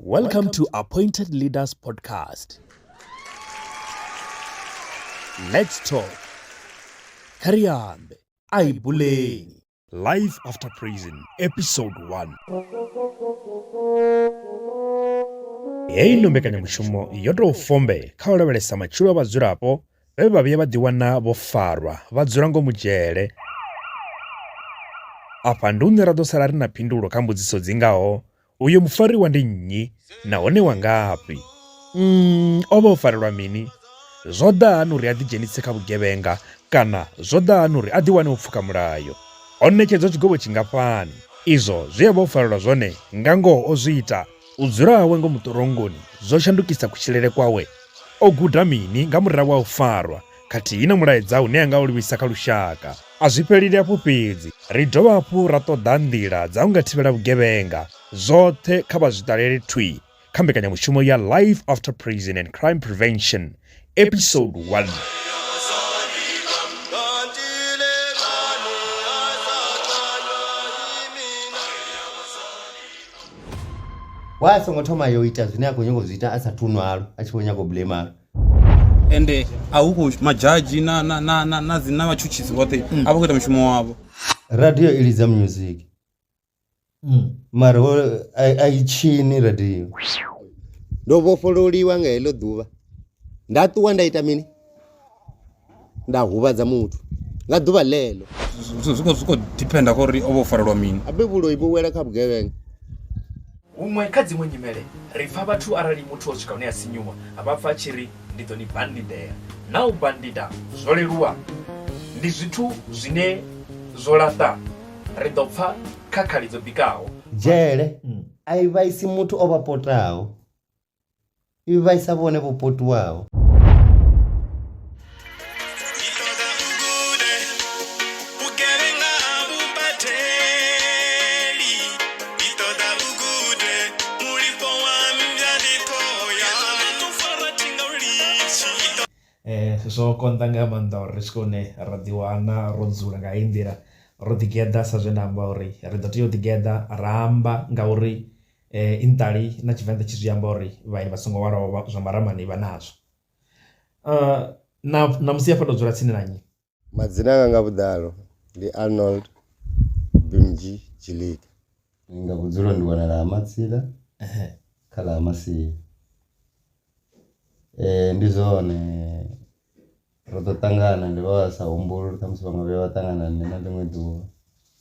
Welcome to Appointed Leaders Podcast. Let's talk. Kha ri ambe, a i buleni. Life After Prison, Episode 1. Heyi ino mbekanyamushumo yo tou fombe kha u lavhelesa matshilo a vhadzulapo vhe vha vhuya vha ḓiwana vho farwa vha dzula ngomu dzhele. Afha ndi hune ra ḓo sala ri na phindulo kha mbudziso dzi ngaho Uyo mufariwa ndi nnyi nahone wa ngafhi? Mm, o vha o farelwa mini? Zwo ḓa hani uri a ḓidzhenise kha vhugevhenga kana zwo ḓa hani uri a ḓiwane o pfuka mulayo? O ṋetshedzwa tshigwevho tshingafhani? Izwo zwe a vha o farelwa zwone nga ngoho o zwi ita? U dzula hawe ngomu ṱorongoni zwo shandukisa kutshilele kwawe? O guda mini nga murahu ha u farwa khathihi na mulaedza une a nga u livhisa kha lushaka? A zwi fheleli afho fhedzi, ri dovha hafhu ra ṱoḓa nḓila dza u nga thivhela vhugevhenga. Zwoṱhe kha vha zwi ṱalele thwii kha mbekanyamushumo ya Life After Prison and Crime Prevention, Episode 1. Why a songo thoma yo ita zwine a khou nyanga u zwi ita a sathu nwalo a tshi khou nyanga u blame Ende a hu khou madzhadzhi na na na na na dzi na vhatshutshisi vhoṱhe a vha khou ita mushumo wavho. Radio i lidza music mara ho a i tshini radio. Ndo vhofhololiwa nga heḽo ḓuvha nda ṱuwa nda ita mini nda huvhadza muthu nga ḓuvha ḽeḽo. Zwi khou dependa kha uri o vha o farelwa mini. Habe vhuloi vhu wela kha vhugevhenga. Huṅwe kha dziṅwe nyimele ri pfa vhathu arali muthu o swika hune a sinyuwa vha pfa a tshi ri ndi ḓo ni bandidea. Na u bandida zwo leluwa? Ndi zwithu zwine zwo laṱa? Ri ḓo pfa kha khali dzo bikaho. Dzhele a i vhaisi muthu o vha potaho. I vhaisa vhone vho potiwaho. Zwo konḓa nga maanḓa uri ri swike hune ra ḓi wana ro dzula nga heyi nḓila ro ḓi geḓa sa zwe nda amba uri ri ḓo tea u ḓi geḓa ra amba ngauri I nṱali na tshivenḓa tshi zwi amba uri vhaeni vha songo hwalaho zwa maramani vha nazwo. Na ṋamusi hafha ndo dzula tsini na nnyi? Madzina anga nga vhuḓalo ndi Arnold Bimji Tshilika. Nga vhudzulo ndi wanala ha Matsila kha ḽa ha Masia. Ndi zwone ro ḓo ṱangana ndi vha vha sa humbuli uri ṱhamusi vha nga vhuya vha ṱangana na nṋe na ḽiṅwe ḓuvha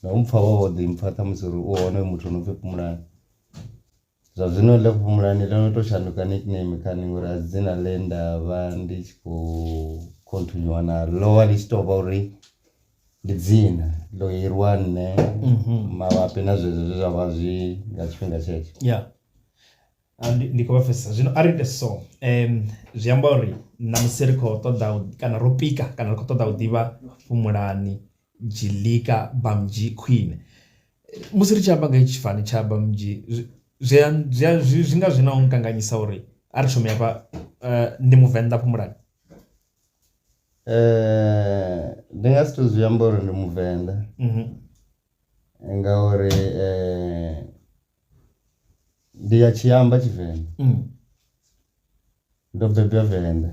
na u mpfha vho vho ḓi mpfha ṱhamusi uri u hone muthu ano pfhi Fhumulani. Zwa zwino ḽe Fhumulani ḽo no to shanduka nickname kha nṋe ngori a si dzina ḽe nda vha ndi tshi khou khonthonyuwa naḽo ḽo vha ḽi tshi tou vha uri ndi dzina ḽo irwa nṋe mavhapi na zwezwo zwe zwa vha zwi nga tshifhinga tshetsho. Ya ndi khou vha pfesesa zwino a ri ite so zwi amba uri ṋamusi ri khou ṱoḓa kana ro pika kana ri khou ṱoḓa u ḓivha Fhumulani Dzhilika Bamnji khwine. Musi ri tshi amba nga hetshi tshifani tsha Bamnji zwi zwi zwi nga zwi na u nkanganyisa uri a ri thome hafha ndi muvenḓa Fhumulani. Ndi nga si to zwi amba uri ndi muvenḓa ngauri Ndi ya tshi amba Tshivenḓa ndo bebwa Venḓa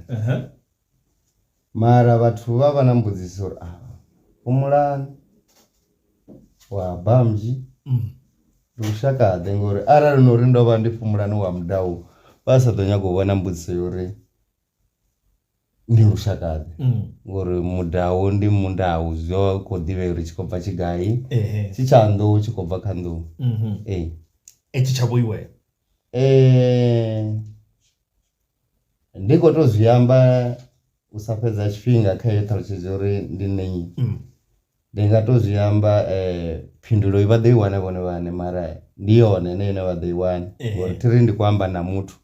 mara vhathu vha vha na mbudziso uri a Fhumulani wa Bamnji ndi lushaka ḓe ngori arali na uri ndo vha ndi Fhumulani wa Mudau vha sa ḓo nyaga u vha na mbudziso ya uri ndi lushaka-ḓe ngori mudau ndi mudau zwi vha khou ḓivhea uri tshi khou bva tshigai tshi tsha nḓou tshi khou bva kha nḓou ee. Etshi tsha vhoiwe? Ndi khou tou zwi amba u sa fhedza tshifhinga kha heyo ṱhalutshedzo uri ndi nṋe nnyi ndi nga to zwi amba phindulo vha ḓo i wana vhone vhaṋe mara ndi yone ine ine vha ḓo i wana ngori thi ri ndi khou amba na muthu.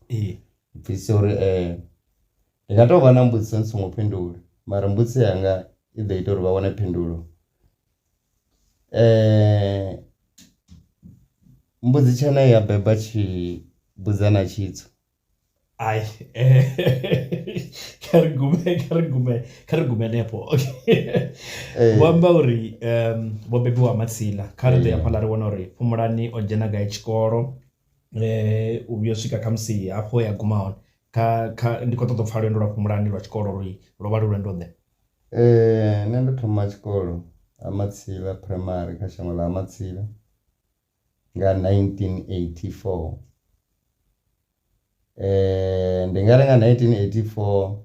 Pfesesa uri ndi nga tou vha na mbudziso ndi songo fhindula mara mbudziso yanga i ḓo ita uri vha wane phindulo. Mbudzi tshena ya beba tshibudzana tshitswu. Ai kha ri gume kha ri gume kha ri gume hanefho okay. Vho amba uri vho bebiwa Matsila kha ri ḓo ya hafhaḽa ri wana uri Fhumulani o dzhena gai tshikolo. U vhuya u swika khamusi hafho ya guma hone kha kha ndi khou ṱoḓa u pfha lwendo lwa Fhumulani lwa tshikolo uri lwo vha lu lwendo ḓe. Nṋe ndo thoma tshikolo ha Matsila Primary kha shango ḽa ha Matsila nga 1984 ndi nga ri nga 1984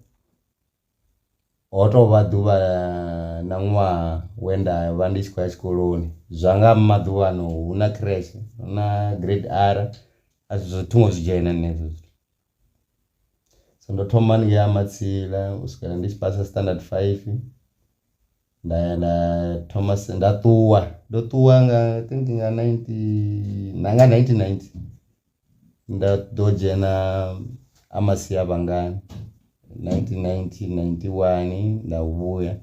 ho tovha ḓuvha na ṅwaha we nda vha ndi tshi khou ya tshikoloni zwa nga maḓuvhano hu na creche hu na grade R a si zwithu thingo zwi dzhena nṋe hezwo zwithu. So ndo thoma haningei ha Matsila u swikela ndi tshi phasa standard 5 nda ya nda thoma nda ṱuwa ndo ṱuwa nga I think nga 19 na nga 1990 nda ḓo dzhena ha Masia Vhangani 1990 91 nda vhuya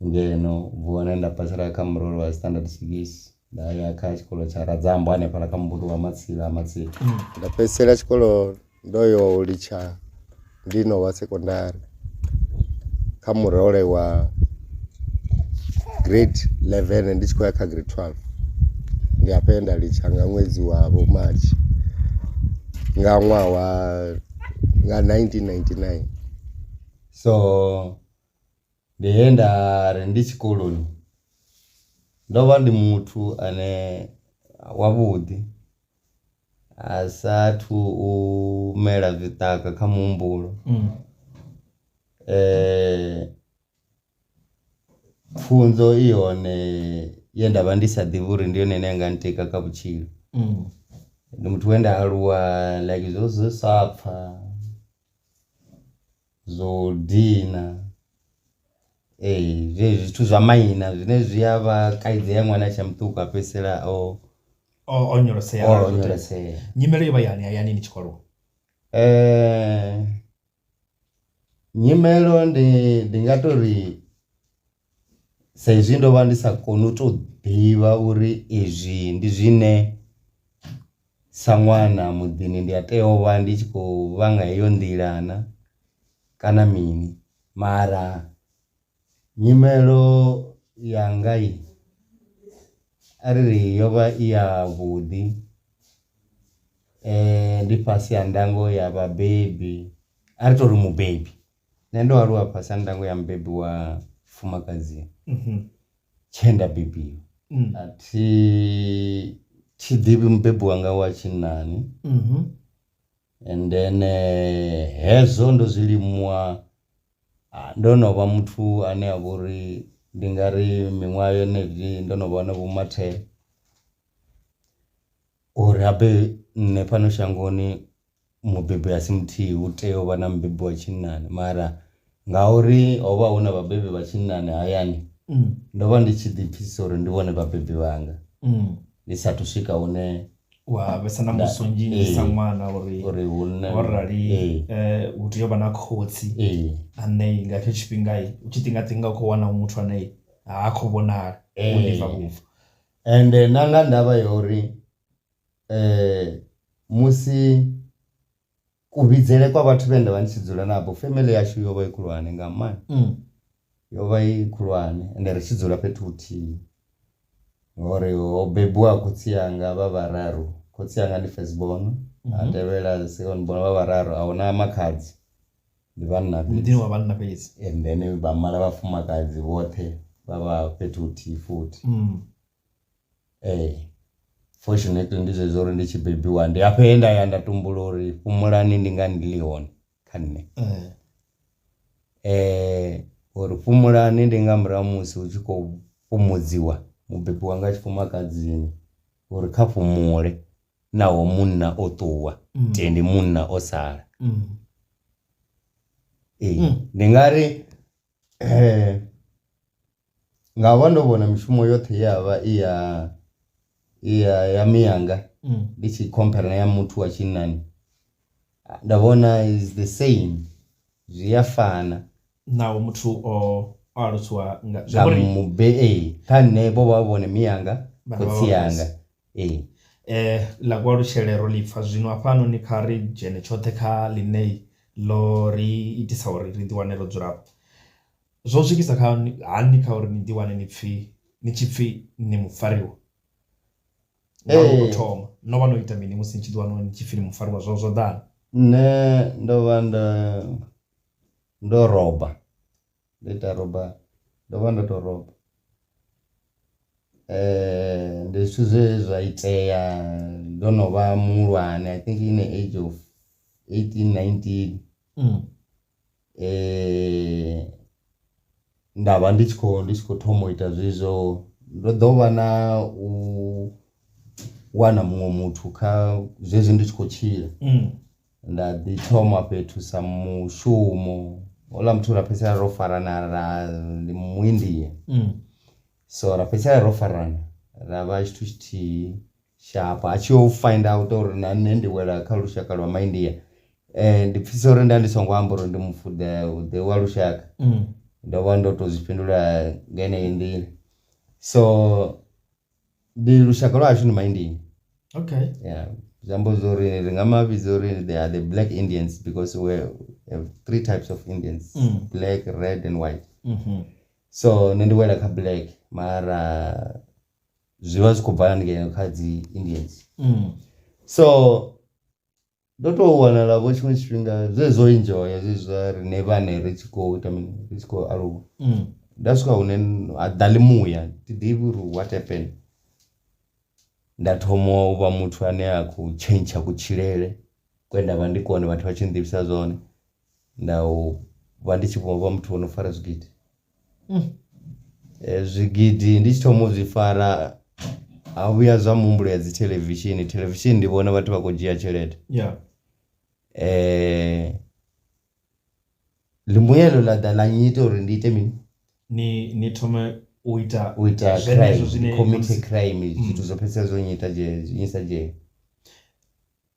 ngeno ubva hone nda phasela kha murole wa standard 6 nda ya kha tshikolo tsha Radzambo hanefhaḽa kha muvhundu wa Matsila ha Matsila. Nda fhedzisela tshikolo ndo yo litsha ndi no vha sekondari kha murole wa grade 11 ndi tshi khou ya kha grade 12 ndi hafha he nda litsha nga ṅwedzi wa vho March nga ṅwaha wa nga 1999. So ndi he nda ri ndi tshikoloni ndo vha ndi muthu ane wavhuḓi a sa thu u mela zwiṱaka kha muhumbulo pfhunzo i hone ye nda vha ndi sa ḓivhi uri ndi yone ine ya nga ntika kha vhutshilo ndi muthu we nda aluwa like zwo zwo sa pfha zwo dina ee zwezwi zwithu zwa maina zwine zwi a vha kaidzea ṅwana a tshe muṱuku a fhedzisela o O onyolosea o onyolosea. Nyimele yo vha i hani hayani ni tshi khou aluwa? Nyimelo ndi ndi nga tori sa izwi ndo vha ndi sa koni u to ḓivha uri izwi ndi zwine Sa ṅwana muḓini ndi a tea u vha ndi tshi khou vha nga heyo nḓila na kana mini mara nyimelo yanga arali yo vha i ya vhuḓi ndi fhasi ha ndango ya vhabebi a ri tori mubebi nṋe ndo aluwa fhasi ha ndango ya mubebi wa mufumakadzi. Tshe nda bebiwa a thi thi ḓivhi mubebi wanga wa tshinnani and then hezwo ndo zwi limuwa ndo no vha muthu ane a vha uri ndi nga ri miṅwaha yenezwi ndo no vha na vho mathee uri habe nṋe fhano shangoni mubebi a si muthihi hu tea u vha na mubebi wa tshinnani mara ngauri ho vha hu na vhabebi vha tshinnani hayani ndo vha ndi tshi ḓi pfisisa uri ndi vhone vhabebi vhanga ndi sathu swika hune wa vhesa na mbudziso nnzhi nnzhi sa ṅwana uri uri hune ho rali hu tea u vha na khotsi ane nga hetsho tshifhinga u tshi ṱinga ṱinga u khou wana muthu ane ha khou vhonala u ḽiva vhubvo. Ende na nga ndavha ya uri Musi kuvhidzele kwa vhathu vhe nda vha ndi tshi dzula navho family yashu yo vha i khulwane nga maanḓa yo vha i khulwane ende ri tshi dzula fhethu huthihi ngori ho bebiwa khotsi anga vha vhararu khotsi anga ndi first born ha tevhela second born vha vhararu ahuna makhadzi ndi vhanna fhedzi Muḓini wa vhanna fhedzi. And then vha mala vhafumakadzi vhoṱhe vha vha fhethu huthihi futhi. Ee fortunately ndi zwezwo uri ndi tshi bebiwa ndi hafho he nda ya nda tumbula uri fhumulani ndi ngani ḽi hone kha nṋe uri fhumulani ndi nga murahu ha musi hu tshi khou fhumudziwa mubebi wanga tshifumakadzini uri kha fhumule naho munna o ṱuwa tendi munna o sala. Ee ndi nga ri Nga u vha ndo vhona mishumo yoṱhe ye ya vha i ya i ya ya miyanga ndi tshi khomphera na ya muthu wa tshinnani nda vhona is the same zwi a fana. Naho muthu o o alusiwa nga zwi Nga amba uri mube ee kha nṋe vho vha vha vhone miyanga vhana vha khotsi vha anga ee. Ḽa kualutshele ro ḽi pfa zwino hafhanoni kha ri dzhene tshoṱhe kha ḽine ḽo ri itisa uri ri ḓi wane ro dzula afha. Zwo swikisa kha hani kha uri ni ḓi wane ni pfi ni tshi pfi ni mufariwa? Nga u Ee. thoma no vha no ita mini musi ni tshi ḓiwana ni tshi pfhi ni mufariwa zwo zwo ḓa hani? Nṋe ndo vha ndo ndo roba ndo ita roba ndo vha ndo to roba ndi zwithu zwe zwa itea ndo no vha muhulwane I think in the age of 18 19 nda vha ndi tshi kho ndi tshi kho thoma u ita zwezwo ndo ḓo vha na u wana muṅwe muthu kha zwezwi ndi tshi khou tshila nda ḓi thoma fhethu sa mushumo houḽa muthu ra fhedzisela ro farana ra ndi muindia so ra fhedzisela ro farana ra vha tshithu tshithihi sharp a tshi yo find out uri na nṋe ndi wela kha lushaka lwa maindia ndi pfhesesa uri nda ndi songo amba uri ndi mufuda ḓe wa lushaka ndo vha ndo to zwi fhindula nga yeneyo nḓila so ndi lushaka lwa hashu ndi maindia okay yeah zwi amba uri ri nga ma vhidza uri they are the black indians because we have three types of indians black red and white so nṋe ndi wela kha black mara zwi vha zwi khou bva haningei kha dzi indians so ndo to wanala vho tshiṅwe tshifhinga zwezwo enjoya zwezwi zwa riṋe vhane ri tshi khou ita mini ri tshi khou aluwa nda swika hune ha ḓa ḽimuya thi ḓivhi uri what happened nda thoma u vha muthu ane a khou tshentsha kutshilele kwe nda vha ndi kone vhathu vha tshi nḓivhisa zwone nda u vha ndi tshi vho vha muthu ono fara zwigidi Zwigidi ndi tshi thoma u zwi fara ha vhuya zwa muhumbulo ya dzi theḽevishini, theḽevishini ndi vhona vhathu vha khou dzhia tshelede yeah ḽimbuyelo ḽa ḓa ḽa nnyita uri ndi ite mini ni ni thome u ita u ita zwenezwo crime zwine ndi commit musi- crime zwithu zwo fhedzisela zwo nnyita dzhele zwi nyisa dzhele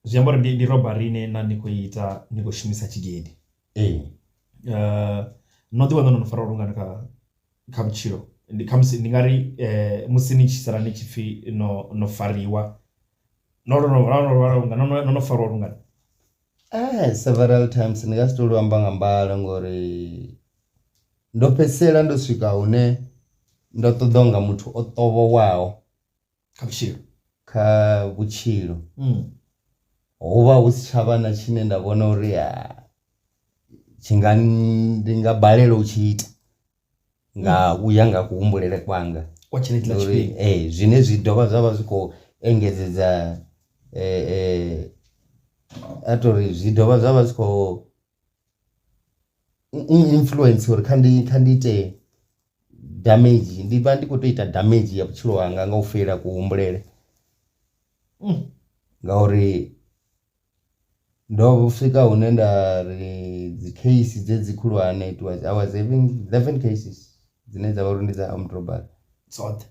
zwi amba uri ndi, ndi robbery ine na ni khou ita ni khou shumisa tshigidi ee no ḓi wana no no fariwa lungana kha kha vhutshilo ndi khamusi ndi nga ri musi ni tshi sala ni tshi pfhi no no fariwa no no no no lungana no no fariwa lungana Several times ndi nga si to lu amba nga mbalo ngori ndo fhedzisela ndo swika hune ndo ṱoḓa unga muthu o ṱovhowaho kha vhutshilo kha vhutshilo hu vha hu si tshavha na tshine nda vhona uri tshi nga ndi nga balelwa u tshi ita nga u ya nga kuhumbulele kwanga kwa tshenetshiḽa uri tshifhinga ee zwine zwi dovha zwa vha zwi khou engedzedza a tori zwi dovha zwa vha zwi khou influence uri kha ndi kha ndi ite damage ndi vha ndi khou tou ita damage ya vhutshilo hanga nga u feila kuhumbulele ngauri ndo swika hune nda ri dzi case dzedzi khulwane it was I was having 11 cases dzine dza vha uri ndi dza armed robbery dzoṱhe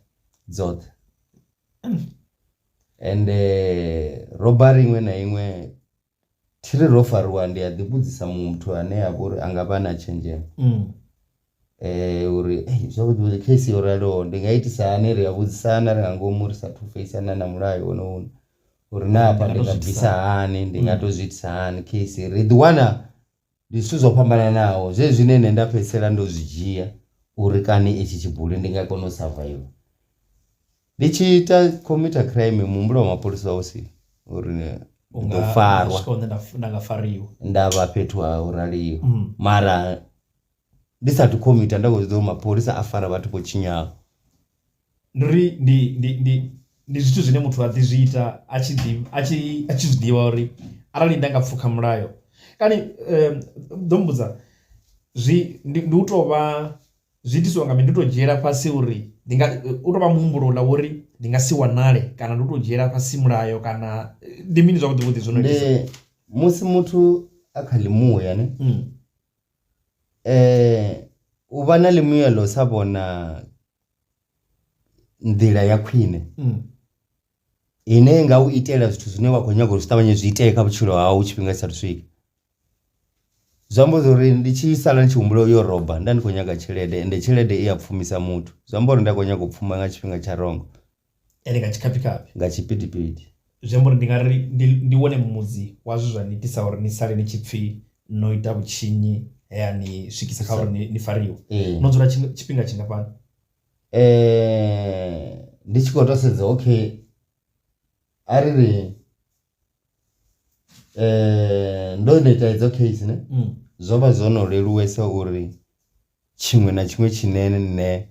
dzoṱhe ende robbery iṅwe na iṅwe Thiri ro fariwa ndi a ḓi vhudzisa muṅwe muthu ane a vha uri a nga vha na tshenzhemo uri zwavhuḓi vhuḓi case yo raloho ndi nga itisa hani ri a vhudzisana ri nga ngomu ri sathu feisana na mulayo wone uṋe uri na hafha ndi nga bvisa hani ndi nga to zwi itisa hani case ri ḓi wana ndi zwithu zwo fhambananaho zwezwi zwine nṋe nda fhedzisela ndo zwi dzhia uri kani etshi tshibuli ndi nga kona u survive. Ndi tshi ita committer crime muhumbulo wa mapholisa wa u si uri ndi ḓo farwa swika hune nda nga fariwa nda vha fhethu ha u raliho mara ndi sathu committer nda khou zwi ḓivha uri mapholisa a fara vhathu vho tshinyaho. Ndi uri ndi ndi ndi ndi zwithu zwine muthu a ḓi zwi ita a tshi ḓi a tshi a tshi zwiḓivha uri arali nda nga pfukha mulayo kani ḓo mmbudza zwi ndi u tou vha Zwi itiswa nga mini? Ndi u tou dzhiela fhasi uri ndi nga u tou vha muhumbulo uḽa wo uri ndi nga si wanale kana ndi u tou dzhiela fhasi mulayo kana ndi mini zwavhuḓi vhuḓi zwo no itisa? Ndi musi muthu a kha ḽimuya ne u vha na ḽimuya ḽa u sa vhona nḓila ya khwine ine i nga u itela zwithu zwine wa khou nyaga uri zwi ṱavhanye zwi itee kha vhutshilo hau tshifhinga tshi sathu swika. Zwi amba zwori ndi tshi sala ndi tshi humbula uyo roba nda ndi khou nyaga tshelede ende tshelede i a pfumisa muthu zwi amba uri nda khou nyaga u pfuma nga tshifhinga tsha rongo Ende nga tshikhaphikhaphi nga tshipidipidi. Zwi amba uri ndi nga ri ndi wone mudzi wa zwe zwa ni itisa uri ni sale ni tshi pfhi no ita vhutshinyi he ha ni swikisa kha uri ni fariwe. Ee. No dzula tshifhinga tshingafhani? Ndi tshi khou tou sedza okay. A ri ri ndo no ita hedzo case ne zwo vha zwo no leluwesa uri tshiṅwe na tshiṅwe tshine nṋe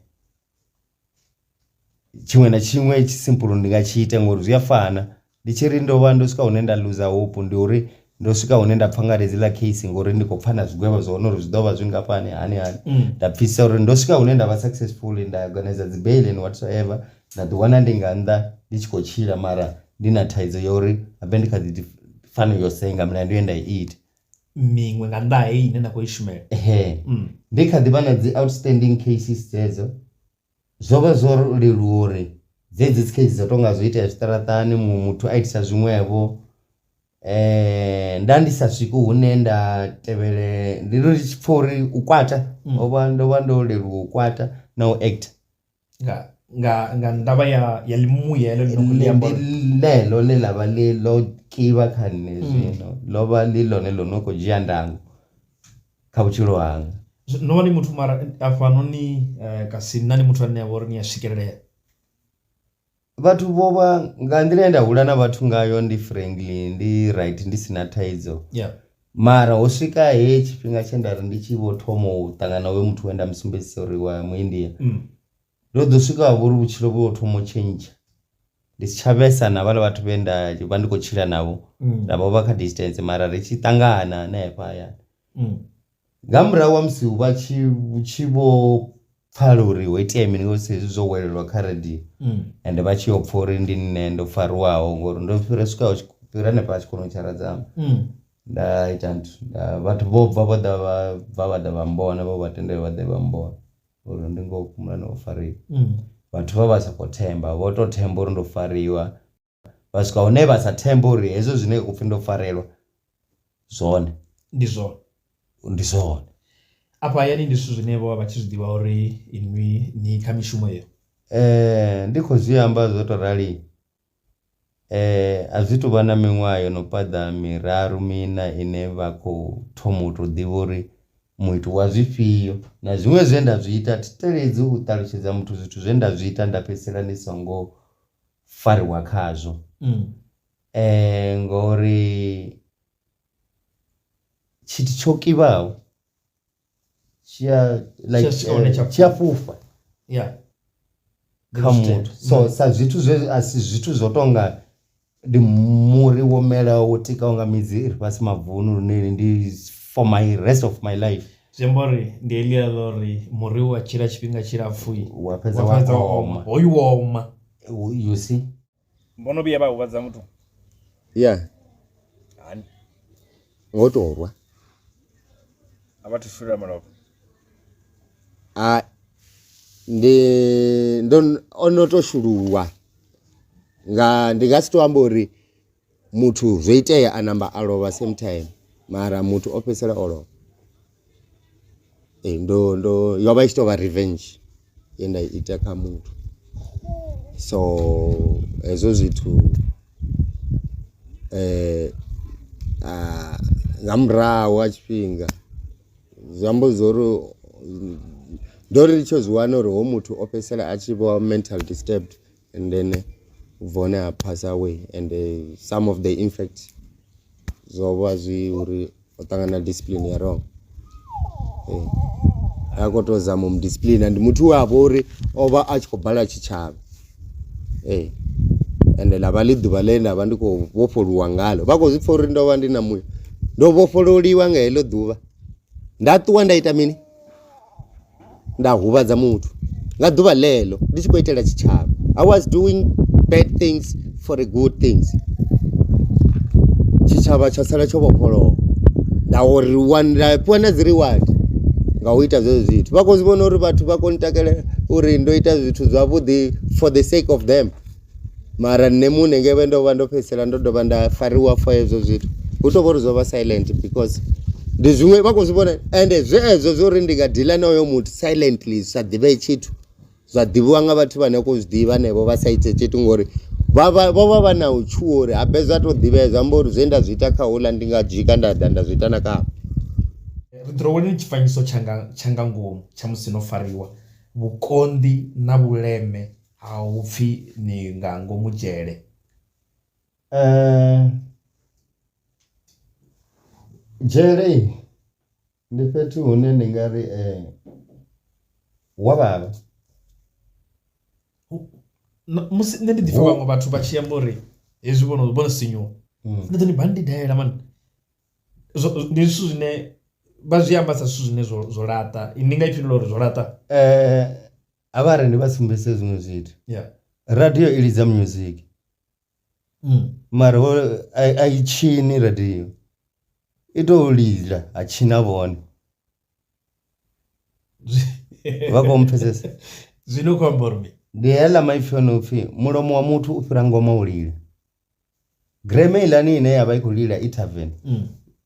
tshiṅwe na tshiṅwe tshi simple ndi nga tshi ita ngori zwi a fana ndi tshi ri ndo vha ndo swika hune nda loser hope ndi uri ndo swika hune nda pfha nga hedziḽa case ngori ndi khou pfha na zwigwevho zwa hone uri zwi ḓo vha zwingafhani hani hani nda pfhesesa uri ndo swika hune nda vha successful nda organizer dzi bail and whatsoever nda ḓi wana ndi nga nnḓa ndi tshi khou tshila mara ndi na thaidzo ya uri habe ndi kha ḓi fanela yo senga milandu ye nda i ita. Miṅwe nga nnḓa ha heyi ine na khou i shumela. Ehe ndi kha ḓi vha na dzi outstanding cases dzedzo zwo vha zwo leluwa uri dzedzi dzi case dzo tonga zwo itea zwiṱaraṱani muṅwe muthu a itisa zwiṅwevho nda ndi sa swiki hune nda tevhele ndi ri tshi pfha uri u kwata ho vha ndo vha ndo leluwa u kwata na u actor. Nga nga nga ndavha ya ya ḽimuya heḽo ḽi no khou ḽi amba Ndi ḽeḽo ḽe ḽa vha ḽi ḽo kiva kha nṋe zwino ḽo vha ḽi ḽone ḽo no khou dzhia ndango kha vhutshilo hanga. No vha ni muthu mara hafhanoni kasi na ni muthu ane a vha uri ni a swikelelea? Vhathu vho vha nga nḓila ye nda hula na vhathu ngayo ndi friendly ndi right ndi si na thaidzo yeah. Mara ho swika he tshifhinga tshe nda ri ndi tshi vho thoma u ṱangana na hoyo muthu we nda mu sumbedzisa uri wa muindia ndo ḓo swika ha vha uri vhutshilo vhu thoma u tshentsha ndi si tsha vhesa na vhaḽa vhathu vhe nda vha ndi khou tshila navho nda vho vha kha distance mara ri tshi ṱangana hanefha hayani. Nga murahu ha musi vha tshi tshi vho pfala uri ho itea mini ngori hezwi zwo welelwa kha radio ende vha tshi yo pfha uri ndi nṋe ndo fariwaho ngori ndo fhira swika fhira hanefha tshikoloni tsha Radzama nda ita nthu vhathu vho bva vho ḓa vha bva vha ḓa vha mmbona vho vha tendela vha ḓe vha mmbona uri ndi ngoho Fhumulani o fariwa. Vhathu vha vha sa khou themba vho to themba uri ndo fariwa vha swika hune vha sa thembe uri hezwo zwine upfhi ndo farelwa zwone ndi zwone ndi zwone afha hayani ndi zwithu zwine vho vha vha tshi zwi ḓivha uri inwi ni kha mishumo iyo Ndi khou zwi amba zwo to rali a zwi tuvha na miṅwaha yo no paḓa miraru miṋa ine vha khou thoma u to ḓivha uri muiti wa zwifhio na zwiṅwe zwe nda zwi ita thi teledzi u ṱalutshedza muthu zwithu zwe nda zwi ita nda fhedzisela ndi songo fariwa khazwo ngori tshithu tsho kivhaho tshi a like tshi a fhufha kha muthu so sa zwithu zwe a si zwithu zwo tonga ndi muri wo melaho wo tikaho nga midzi i re fhasi mavuni lune ndi for my rest of my life. Zwi amba uri ndi heḽia ḽa uri muri u a tshila tshifhinga tshilapfhu wa fhedza wa oma, hoyu wo oma. You see. Vho no vhuya vha huvhadza muthu? Ya. Hani? Ngo to rwa. A vha thu shulula malofha? A ndi ndo o no to shuluwa nga ndi nga si to amba uri muthu zwo itea a namba a lovha same time mara muthu o fhedzisela o lovha. Ee ndo ndo yo vha i tshi tou vha revenge ye nda i ita kha muthu so hezwo zwithu nga murahu ha tshifhinga zwi amba zwori ndo ri ndi tshi zwi wana uri hoyu muthu o fhedzisela a tshi vho mental disturbed and then u bva hone a pass away and some of the infect zwo vha zwi uri o ṱangana na discipline ya wrong ee a khou tou zama u mu discipline ndi muthu we a vha uri o vha a tshi khou bala tshitshavha ee ende ḽa vha ḽi ḓuvha ḽe nda vha ndi khou vhofholowa ngalo vha khou zwi pfha uri ndo vha ndi na muya ndo vhofhololiwa nga heḽo ḓuvha nda ṱuwa nda ita mini nda huvhadza muthu nga ḓuvha ḽeḽo ndi tshi khou itela tshitshavha i was doing bad things for the good things tshitshavha tsha sala tsho vhofholowa nda uri nda fhiwa na dzi reward nga u ita zwezwo zwithu vha khou zwi vhona uri vhathu vha kho ntakalela uri ndo ita zwithu zwavhuḓi for the sake of them mara nṋe muṋe ngevhe ndo vha ndo fhedzisela ndo dovha nda fariwa for hezwo zwithu hu tou vha uri zwo vha silent because ndi zwiṅwe vha khou zwi vhona ende zwezwo zwo uri ndi nga dealer na hoyo muthu silently zwi sa ḓivhee tshithu zwa ḓivhiwa nga vhathu vhane khou zwi ḓivha hanevho vha sa ite tshithu ngori vha vha vho vha vha na u tshuwa uri habe zwa tou ḓivhea zwi amba uri zwe nda zwi ita kha houḽa ndi nga dzhika nda ḓa nda zwi ita na khavho. Ri ḓiroweleni tshifanyiso tsha tsha nga ngomu tsha musi no fariwa, vhukonḓi na vhuleme ha u pfi ni nga ngomu dzhele. Dzhele ndi fhethu hune ndi nga ri wa vhavha. Musi nṋe ndi ḓi pfha vhaṅwe vhathu vha tshi amba uri hezwi vhono vhono sinyuwa nda ḓo ni bandi daela mani, zwo ndi zwithu zwine vha zwi amba sa zwithu zwine zwo zwo laṱa ndi nga i fhindula uri zwo laṱa. A vha ri ndi vha sumbedzise zwiṅwe zwithu, radio i lidza music mara wo a i tshini radio i tou lila ha tshina vhone vha khou mpfesesa. Zwino u khou amba uri mini? Ndi heiḽa maipfi o no pfhi mulomo wa muthu u fhira ngoma u lila, greme heiḽani ine ya vha i khou lila i tavern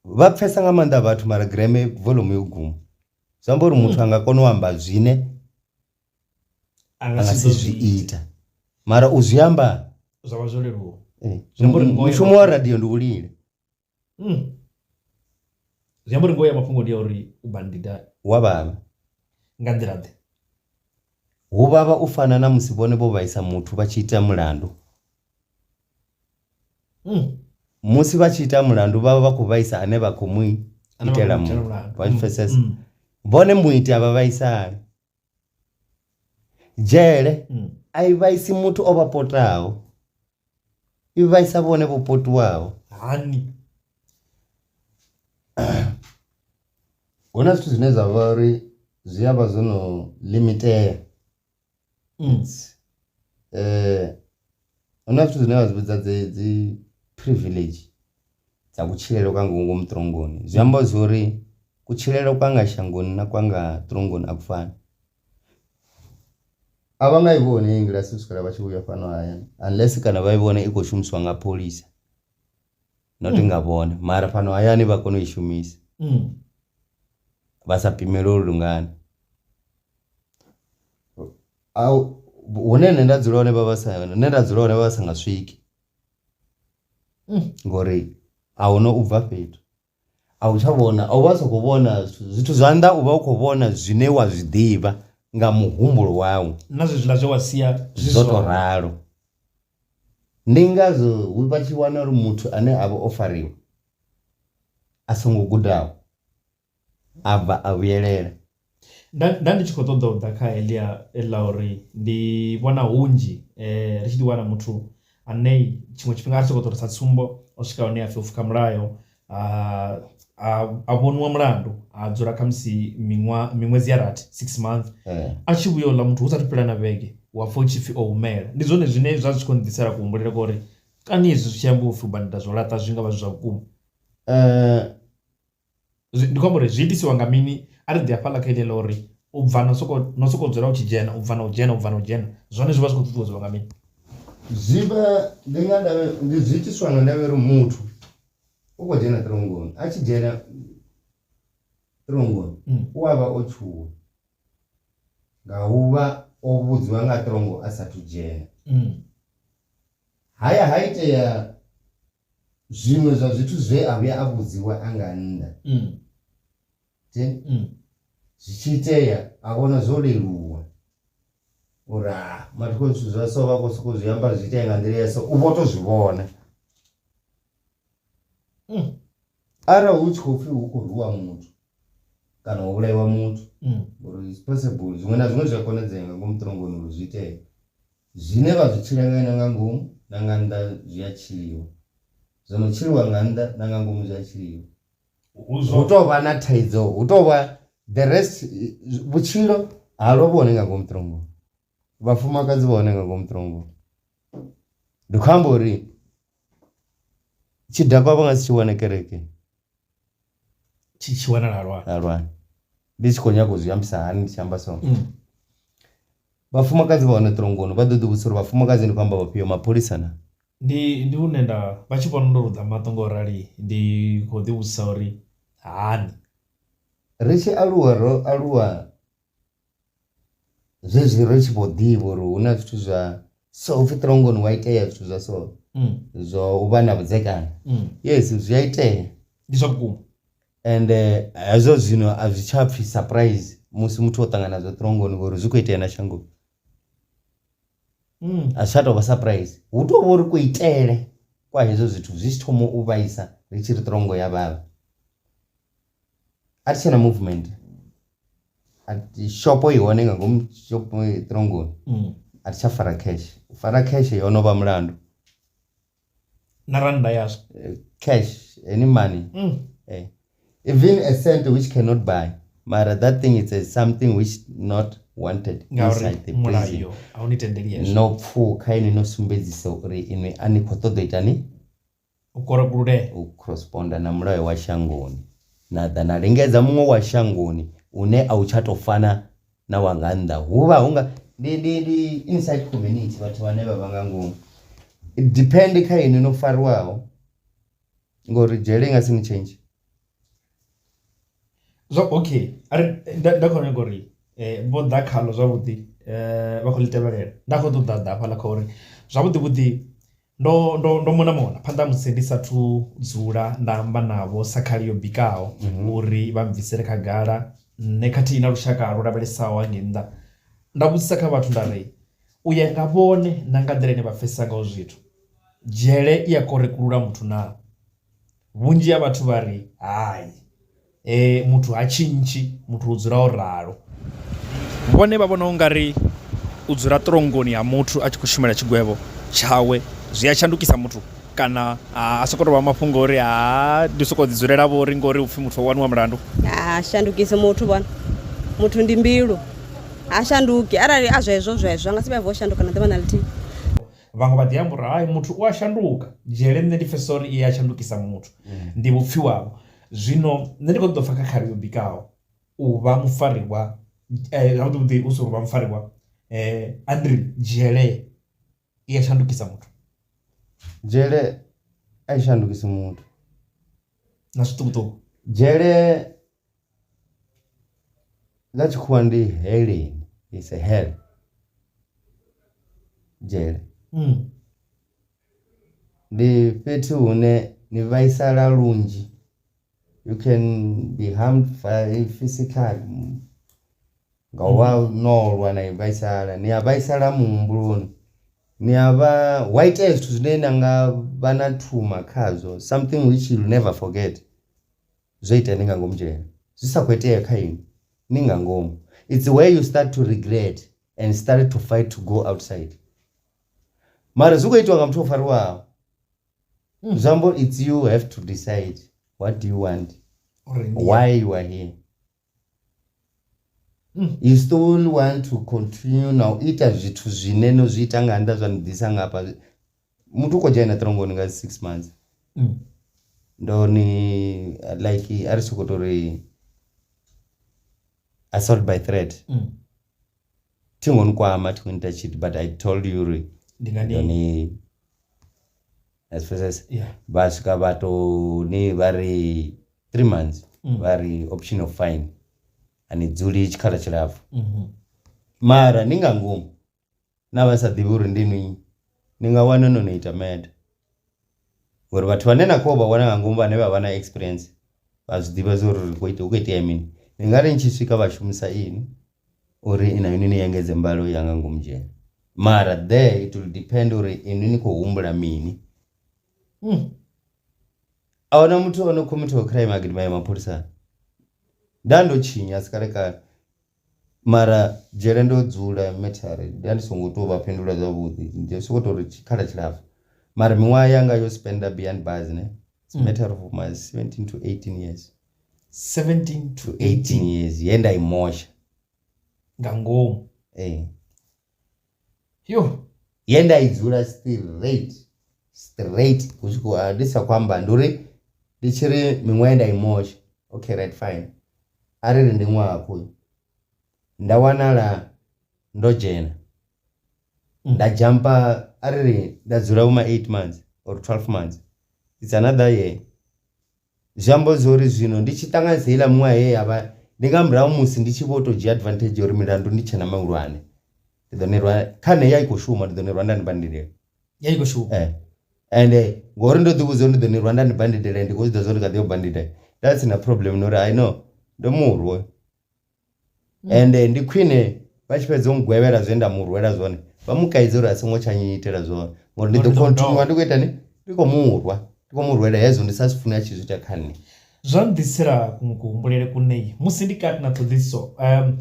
vha pfhesa nga maanḓa vhathu mara greme volume yo guma zwi amba uri muthu anga kona u amba zwine a a nga nga si si zwi ita mara u zwi amba zwa vha zwo leluwa. Eh, Zwi amba uri ngoho ya mushumo wa radio ndi u lila. Zwi amba uri ngoho ya mafhungo ndi ya uri u bandida wa vhavha nga nḓila ḓe. Hu vhavha u fana na musi vhone vho vhaisa muthu vha tshi ita mulandu. Musi vha tshi ita mulandu vha vha vha khou vhaisa ane vha khou mu Ane vha khou itela mu itela mulandu. mulandu. Vha pfesesa? Vhone muiti a vha vhaisali. Dzhele a i vhaisi muthu o vha potaho, i vhaisa vhone vho potiwaho. Hani? Hu na zwithu zwine zwa vha uri zwi a vha zwo no limitea. Hu na zwithu zwine vha zwi vhidza dzi dzi privilege dza kutshilele kwa nga ngomu ṱirongoni zwi amba zwori kutshilele kwa nga shangoni na kwa nga ṱirongoni a ku fani. A vha nga i vhoni heyi ngilasi u swikela vha tshi vhuya fhano hayani unless kana vha i vhone i khou shumisiwa nga pholisa not nga vhone mara fhano hayani vha kona u i shumisa vha sa pimele uri lungana. A hune nṋe nda dzula hone vha vha sa hune nda dzula hone vha vha sa nga swiki ngori a huna u bva fhethu a u tsha vhona a u vha sokou vhona zwithu zwa nnḓa u vha u khou vhona zwine wa zwi ḓivha nga muhumbulo wau na zwezwiḽa zwe wa sia zwi zwo to ralo. Ndi ngazwo vha tshi wana uri muthu ane a vha o fariwa a songo gudaho a bva a vhuyelela. Nda nda ndi tshi khou ṱoḓa u ḓa kha heḽia ḽa uri ndi vhona hunzhi ri tshi ḓi wana muthu ane tshiṅwe tshifhinga a ri sokou tou ri sa tsumbo o swika hune ha pfhi o pfhuka mulayo a a vhoniwa mulandu a dzula khamusi miṅwaha miṅwedzi ya rathi six months a tshi vhuya houḽa muthu hu sathu fhela na vhege wa pfha hu tshi pfhi o humela. Ndi zwone zwine zwa zwi tshi khou nḓisela kuhumbulele kwa uri kani hezwi zwi tshi amba upfhi u badela zwo laṱa zwi nga vha zwi zwa vhukuma. Ndi khou amba uri zwi itisiwa nga mini a ri ḓi hafhaḽa kha heḽi ḽa uri u bva no soko no sokou dzula u tshi dzhena u bva na u dzhena u bva na u dzhena zwone zwi vha zwi khou ṱuṱuwedziwa nga mini. Zwi vha ndi nga ndavha ndi zwi itiswa nga ndavha uri muthu u khou dzhena ṱirongoni a tshi dzhena ṱirongoni u a vha o tshuwa nga u vha o vhudziwa nga ṱirongo a sathu dzhena. Haya ha itea zwiṅwe zwa zwithu zwe a vhuya a vhudziwa a nga nnḓa zwi tshi itea a vhona zwo leluwa uri ha mathukho zwithu zwa so vha khou sokou zwi amba zwi itea nga nḓila ya so u vho to zwi vhona. Arali hu tshi khou pfhi hu khou rwiwa muthu kana u vhulaiwa muthu ngori it's possible zwiṅwe na zwiṅwe zwi a konadzea nga ngomu ṱirongoni uri zwi itee. Zwine vha zwi tshila nga nga ngomu na nga nnḓa zwi a tshiliwa, zwo no tshiliwa nga nnḓa na nga ngomu zwi a tshiliwa. Hu tou vha na thaidzo, hu tou vha the rest vhutshilo halwa vhu hone nga ngomu ṱirongoni, vhafumakadzi vha hone nga ngomu ṱirongoni. Ndi khou amba uri tshidakwa vha nga si tshi wane kerekeni. Tshi tshi wanala halwani. Halwani. Ndi tshi khou nyaga u zwi ambisa hani ndi tshi amba so. Vhafumakadzi vha hone ṱirongoni vha ḓo ḓi vhudzisa uri vhafumakadzi ndi khou amba vhafhio mapholisa na? Ndi ndi hune nda vha tshi vhona ndo ruḓa maṱo nga u rali ndi khou ḓi vhudzisa uri hani. Ri tshi aluwa ro aluwa zwezwi ri tshi vho ḓivha uri hu na zwithu zwa so hupfi ṱirongoni hu a itea zwithu zwa so zwa u vha na vhudzekani yes zwi a itea. Ndi zwa vhukuma. Ende hezwo zwino a zwi tsha pfhi surprise musi muthu o ṱangana nazwo ṱirongoni ngori zwi khou itea na shangoni. A zwi tsha tou vha surprise hu tou vha uri kuitele. kwa hezwo zwithu zwi tshi thoma u vhaisa ri tshi ri ṱirongo ya vhavha a thi tshena movement shopo i hone nga ngomu shopo ṱirongoni mm. a thi tsha fara cash u fara cash yo no vha mulandu na rannda yazwo eh, cash any money mm. eh. even a cent which cannot buy mara that thing is a something which not wanted inside the prison no pfuka inwi no sumbedzisa uri inwi a ni khou ṱoḓa itani U korokulule. U corresponda na mulayo wa shangoni, na ḓa na lingedza muṅwe wa shangoni une a u tsha tou fana na wa nga nnḓa. Hu vha hu nga ndi ndi ndi inside community vhathu vhane vha vha nga ngomu. It depend kha inwi no fariwaho ngori dzhele i nga si ni change. Zwo okay ari nda nda khou nyaga uri vho ḓa khaḽo zwavhuḓi vha khou ḽi tevhelela nda kho ṱoḓa ḓa hafhaḽa kha uri zwavhuḓi vhuḓi ndo ndo ndo mona mona phanḓa ha musi ndi sathu dzula nda amba navho sa khali yo bikaho uri vha bvisele khagala nṋe khathihi na lushaka lwo lavhelesaho hangei nnḓa nda vhudzisa kha vhathu nda ri u ya nga vhone na nga nḓila ine vha pfesesa ngaho zwithu dzhele i a korekulula muthu naa. Vhunzhi ha vhathu vha ri hai muthu ha tshintshi muthu u dzula o ralo. Vhone vha vhona u nga ri u dzula ṱirongoni ha muthu a tshi khou shumela tshigwevho tshawe zwi a shandukisa muthu kana a sokou tou vha mafhungo uri ha ndi sokou ḓi dzulela vho ri ngori upfhi muthu o waniwa mulandu. Ha shandukisi muthu vhona muthu ndi mbilu ha shanduki arali a zwezwo zwezwo a nga si vhuye a vuwa o shanduka na ḓuvha na ḽithihi. Vhaṅwe vha ḓi amba uri hai muthu u a shanduka dzhele nṋe ndi pfesesa uri i a shandukisa muthu mm. ndi vhupfi wavho zwino nṋe ndi khou ṱoḓa pfa kha khali yo bikaho u vha mufariwa eh, zwavhuḓi vhuḓi u si uri vha mufariwa eh, andri dzhele i a shandukisa muthu dzhele a i shandukisi muthu na zwiṱukuṱuku dzhele Nga tshikhuwa ndi heleni it's a hell dzhele ndi fhethu hune ni vhaisala lunzhi you can be harmed physically nga u vha no lwa na i vhaisala ni a vhaisala muhumbuloni ni a vha hu a itea zwithu zwine na nga vha na trauma khazwo something which you will never forget. Zwo itea ni nga ngomu dzhele zwi sa khou itea kha inwi ni nga ngomu it's where you start to regret and start to fight to go outside mara zwi khou itiwa nga muthu o fariwaho hmm. zwi amba it's you have to decide what do you want why you are here mm. you still want to continue na u ita zwithu zwine no zwi ita nga nnḓa zwa ni ḓisa ngafha muthu u khou dzhena ṱirongoni nga six months mm. ndo ni like a ri sokou tou ri assault by threat mm. thi ngo ni kwama thi ngo ni ita tshithu but i told you uri ndo ni pfesesa yeah. vha swika vha to ni vha ri three months mm. vha ri option of fine a ni dzuli tshikhala tshilapfu mm -hmm. mara ni nga ngomu na vha sa ḓivhi uri ndi nwi ni nga wana no no ita murder ngori vhathu vhane na khou vha wana nga ngomu vhane vha vha na experience vha zwi ḓivha zwa uri ri khou ita hu khou itea mini ni nga ri ni tshi swika vha shumisa ini uri na inwi ni engedze mbalo ya nga ngomu dzhele mara there it will depend uri inwi ni khou humbula mini mm. Ahuna muthu ono commit crime a gidima ya mapholisani nda ndo tshinya si kale kale Mara dzhele ndo dzula methare nda ndi songo tou vha fhindula zwavhuḓi ndi soko tori tshikhala tshilapfu mara miṅwaha yanga yo spenda behind bars ne it's mm. matter of my 17 to 18 years 17 to 18 years ye nda i mosha nga ngomu ee yo ye nda i dzula straight straight hu tshi khou ndi sa khou amba ndi uri ndi tshi ri miṅwaha ye nda i mosha okay right fine arali ndi ṅwaha khoyu nda wanala ndo dzhena mm. nda jumpa arali nda dzula vhoma 8 months or 12 months it's another year zwi amba zwori zwino ndi tshi ṱanganisa heiḽa miṅwaha ye yavha ndi nga murahu musi ndi tshi vho to dzhia advantage uri milandu ndi tshena mahulwane ndi ḓo ni rwa kha nṋe ya i khou shuma ndi ḓo ni rwa nda ni bandidela ya i khou shuma eh ende ngori ndo ḓi vhudza uri ndi ḓo ni rwa nda ni bandidela ndi khou zwi ḓivha zwa uri ndi kha ḓi yo bandida nda si na problem na uri i know ndo murwa mm. ende ndi khwine vha tshi fhedza u ngwevhela zwe nda mu rwela zwone vha mu kaidze uri a songo tsha nyiitela zwone ngori ndi ḓo continue ndi khou itani Ndi khou murwa ndi khou mu rwela hezwo ndi sa zwi funi a tshi zwi ita kha nṋe. Zwa nḓisela kuṅwe kuhumbulele kune musi ndi kati na ṱhoḓisiso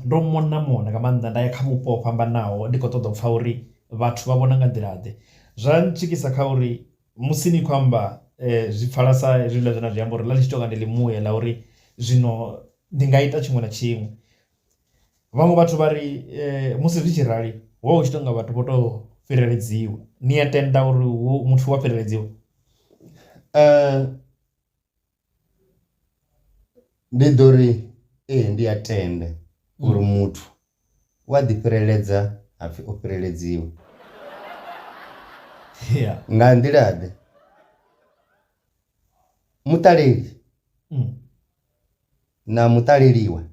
ndo mona mona nga maanḓa nda ya kha vhupo ho fhambanaho ndi khou ṱoḓa u pfha uri vhathu vha vhona nga nḓila ḓe. Zwa ntswikisa kha uri musi ni khou amba zwi pfala sa hezwiḽa zwine zwi amba uri ḽa ḽi tshi tonga ndi ḽimuya ḽa uri zwino ndi nga ita tshiṅwe na tshiṅwe. Vhaṅwe vhathu vha ri musi zwi tshi rali hu vha hu tshi tonga vhathu vho to fhireledziwa, ni a tenda uri hu muthu wa fhireledziwa? Ndi ḓo ri ee ndi a tenda uri muthu u a ḓi fhireledza hapfi o fhireledziwa nga nḓila ḓe, muṱaleli na muṱaleliwa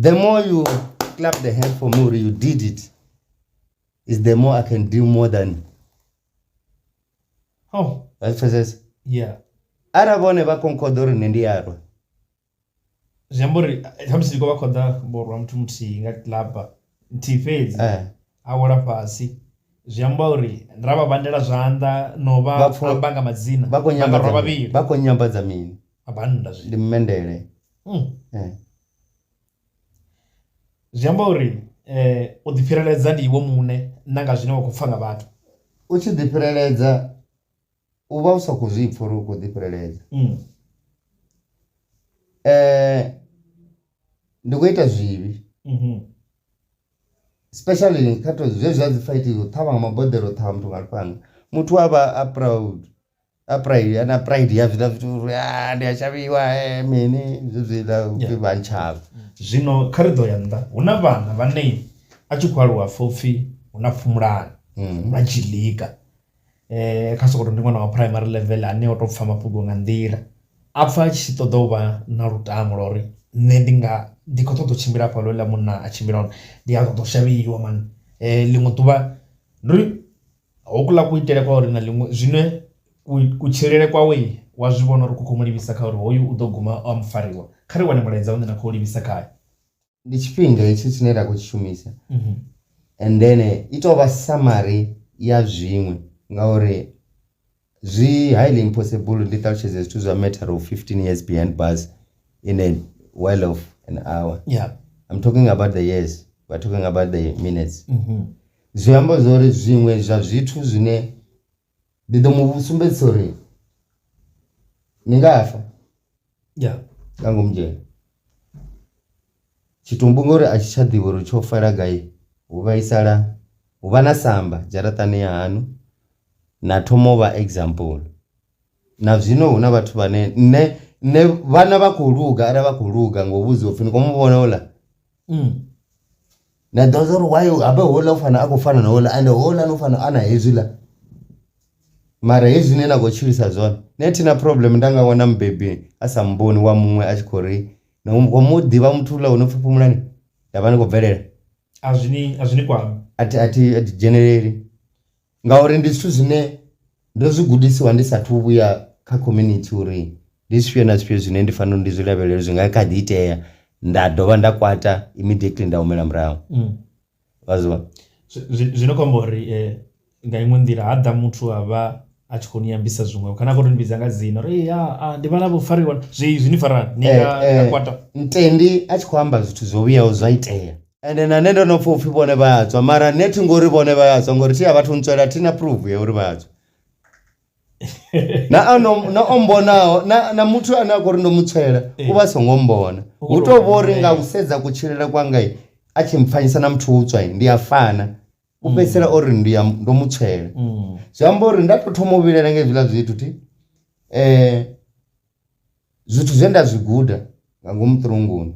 the more you clap the hand for me uri you did it is the more I can do more than Oh. Vha zwi pfesesa? Yeah. Arali vhone vha khou nkhoḓa uri nṋe ndi a rwa. Zwi amba uri khamusi ndi khou vha khoḓa vho rwa muthu muthihi nga kiḽaba nthihi fhedzi Eh. a wela fhasi zwi amba uri ra vha vhandela zwanḓa no vha Vha pfo- amba nga madzina Vha khou vha nga rwa nyambadza mini? vhavhili Vha khou nyambadza mini? a bannda zwi Ndi mmendele. Eh. Zwi amba uri u ḓi fhireledza ndi iwe muṋe na nga zwine wa khou pfha nga vhathu. U tshi ḓi fhireledza u vha u sa khou zwi pfha uri u khou ḓi fhireledza. Ndi khou ita zwivhi especially kha to zwezwi zwa dzi fight u ṱhavha nga maboḓelo u ṱhavha muthu nga lufhanga muthu a vha a proud. A pride a na pride ya zwiḽa zwithu uri ah ndi a shavhiwa mini zwezwiḽa upfhi vha ntshavha. Zwino kha ri ḓo ya nnḓa hu na vhana vhane a tshi khou aluwa pfha upfhi hu na Phumulani vha tshi ḽika kha sokou tou ndi ṅwana wa primary level ane o tou pfha mafhungo nga nḓila a pfha a tshi ṱoḓa u vha na lutamo lwa uri nṋe ndi nga ndi khou ṱoḓa u tshimbila hafhaḽa houḽa munna a tshimbila hone ndi a ṱoḓa u shavhiwa mani ḽiṅwe ḓuvha ndi uri. Houḽa kuitele kwa uri na ḽiṅwe zwine kutshilele kwawe wa zwi vhona uri ku khou mu livhisa kha uri hoyu u ḓo guma a mufariwa. Kha ri wane mulaedza une na khou livhisa khae. Ndi tshifhinga hetshi tshine ra khou tshi shumisa and then i tou vha summary ya zwiṅwe ngauri zwi highly impossible ndi ṱalutshedze zwithu zwa matter of 15 years behind bars in a while of an hour. Yeah. I'm talking about the years, we're talking about the minutes. Zwi amba zwori zwiṅwe zwa zwithu zwine ndi ḓo mu sumbedzisa uri ni nga fa yeah nga ngomu dzhele tshitumbu ngori a tshi tsha ḓivha uri tsho fela gai hu vhaisala hu vha na samba dzharaṱani ya hanu na thoma u vha example na zwino hu na vhathu vhane nṋe nṋe vhana vha khou luga arali vha khou luga ngo vhudziwa upfhi ni khou mu vhona uḽa Na ḓivha zwa uri why habe houḽa u fana a khou fana na houḽa ende houḽa no fana a na hezwiḽa mara hezwi zwine na khou tshilisa zwone nṋe thina problem nda nga wana mubebi a sa mmboni wa muṅwe a tshi khou ri ni khou mu ḓivha muthu uḽa no pfhi Fhumulani nda vha ndi khou bvelela a zwi ni a zwi ni kwami a thi a thi a thi dzheneleli. Ngauri ndi zwithu zwine ndo zwi gudisiwa ndi sathu vhuya kha community uri ndi zwifhio na zwifhio zwine ndi fanela uri ndi zwi lavhelele zwi nga kha ḓi itea nda dovha nda kwata immediately nda humela murahu vha zwi vhona. Zwi no khou amba uri nga iṅwe nḓila ha ḓa muthu a vha a tshi khou ni ambisa zwiṅwevho kana a khou tou ni vhidza nga dzina uri ya ndi vhala vho fariwa zwi zwi ni fara ni nga kwata. Ntendi a tshi khou amba zwithu zwo vhuyaho zwa itea Ende na nṋe ndo no pfha upfhi vhone vha ya tswa mara nṋe thi ngori vhone vha ya tswa ngori thi a vhathu ntswela thi na proof ya uri vha ya tswa na ano na o mbonaho na na muthu ane a khou ri ndo mu tswela u vha songo mbona hu tou vho uri nga u sedza kutshilele kwanga a tshi mpfanyisa na muthu wo tswa ndi a fana u fhedzisela o ri ndi ya ndo mu tswela zwi amba uri nda tou thoma u vhilaela nga hezwiḽa zwithu thi Zwithu zwe nda zwi guda nga ngomu ṱirongoni